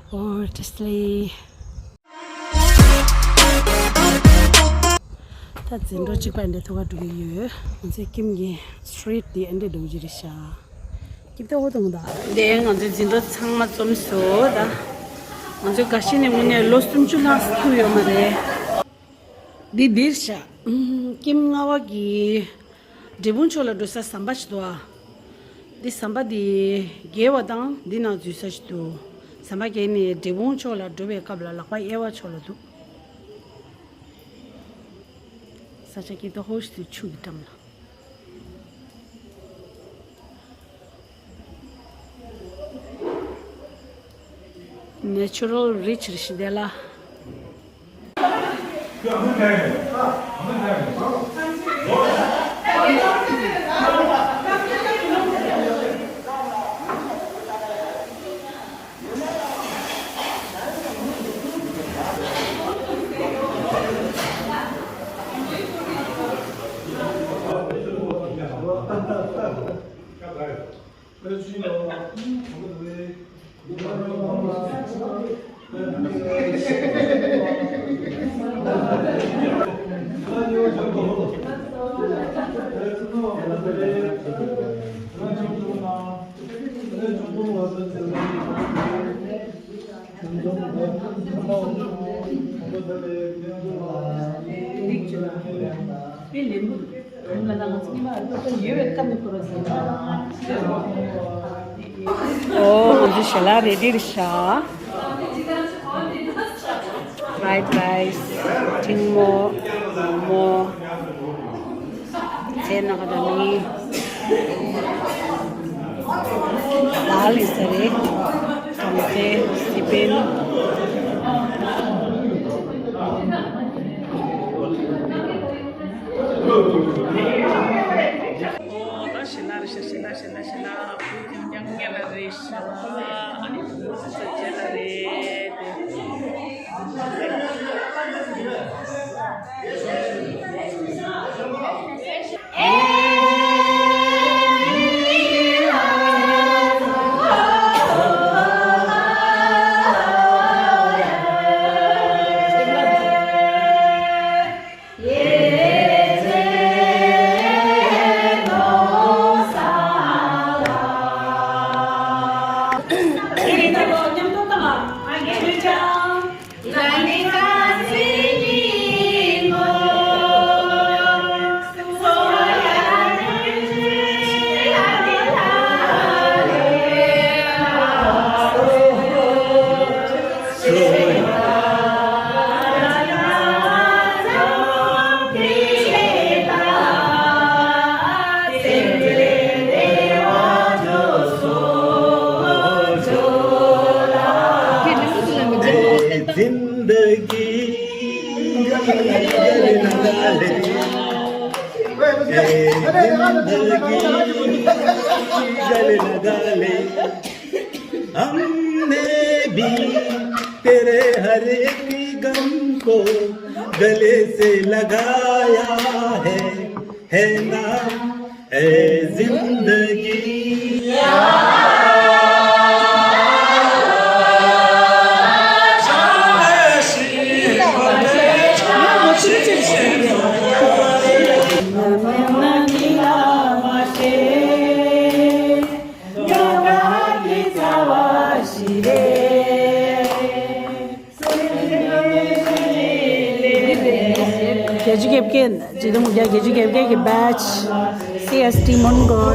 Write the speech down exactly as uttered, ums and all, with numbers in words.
ཨོ་ཏི་སི་ལི། ད་འཛིན་གྲྭ་གཅིག་པ་འདི་ཐུག་ག་འགྲོ་གི་ཡོད། ང་ཚོའི་ཀིམ་གྱི་སི་ཊི་རིཊ་འདི་ཨེ་འདྲ་འགྲོ་གི་རེད་ཤག་ཀིམ་ད་འོ་དང་ད། དེ་ང་ཚོའི་འཛིན་གྲྭ་ཚང་མ་འཛོམས་སོང་ད། ང་ཚོའི་དགའ་ཤེས་ནས་དངོས་གནས་ལོ་སུམ་ཅུ་ལྷག་ཐུག་ཡོད་མ་རེད། འདི་འདིར་ཤག་ཀིམ་ལྔ་པ་གི་འབྲས་སྤུངས་ཕྱོགས་ལ་འགྲོ་ས་ཟམ་པ་ཞིག་འདུག་ཨ། འདི་ཟམ་པ་འདི་བརྒལ་བ་དང་འདི་ནང་འཛུལ་ས་ཞིག་འདུག་ཟམ་པ་བརྒལ་ནས་འབྲས་སྤུངས་ཕྱོགས་ལ་འགྲོ་བའི་སྐབས་ལ་ལག་པ་གཡས་པ་ཕྱོགས་ལ་འདུག་ས་ཆ་སྐྱིད་ཏོག་ཧོ་ཞིག་ཏུ་ཆུ་གི་འགྲམ་ལ། Natural rich རི་ཤི་དེ་ལ། ཨོ། ང་ཚོ་ཞལ་ལག་རེ་ཌི་རེད་ཤག fried rice, ཐིང་མོ། མོག་མོག་ཚལ་སྣ་ཁ་དང་མི། དཱལ་ཡིན་ས་རེད། གྲོང་ཚལ། སི་པན། ཨོ་ད་ཞལ་ལག་རེད་ཤག་ཞལ་ལག་ཞལ་ལག་ཞལ་ལག་ཕུལ་ཀྱང་ཀྱང་ཉལ་ལ་རེད་ཤག་ཨ་ནི་ཕུལ་ས་ཅན་ལ་རེད་དེ། زندگی گلے لگا لے، اے زندگی گلے لگا لے۔ ہم نے بھی تیرے ہر ایک غم کو گلے سے لگایا ہے، ہے نا، اے زندگی۔ བརྒྱད་ཅུ་གྱ་བརྒྱད། བརྒྱད་ཅུ་གྱ་བརྒྱད་ཀྱི་བྷེ་ཆི། སི་ཨེས་ཊི་མོན་གྷོ།